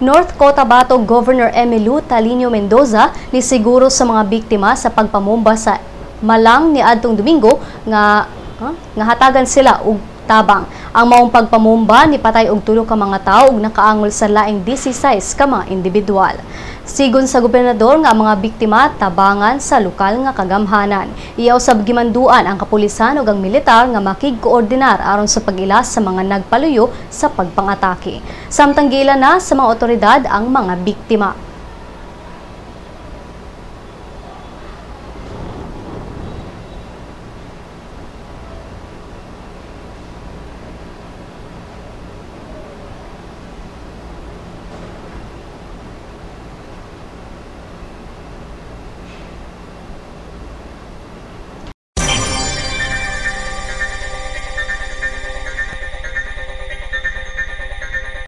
North Cotabato Governor Emmylou Talino Mendoza ni siguro sa mga biktima sa pagpamomba sa Malang ni adtong Domingo nga hatagan sila og tabang. Ang maong pagpamomba ni patay og tulo ka mga tawo ug nakaangol sa laing 16 ka mga individual. Sigon sa gobernador nga ang mga biktima tabangan sa lokal nga kagamhanan. Iya usab gimanduan ang kapulisan ug ang militar nga makigkoordinar aron sa pag-ilas sa mga nagpaluyo sa pagpangatake. Samtang giila na sa mga otoridad ang mga biktima.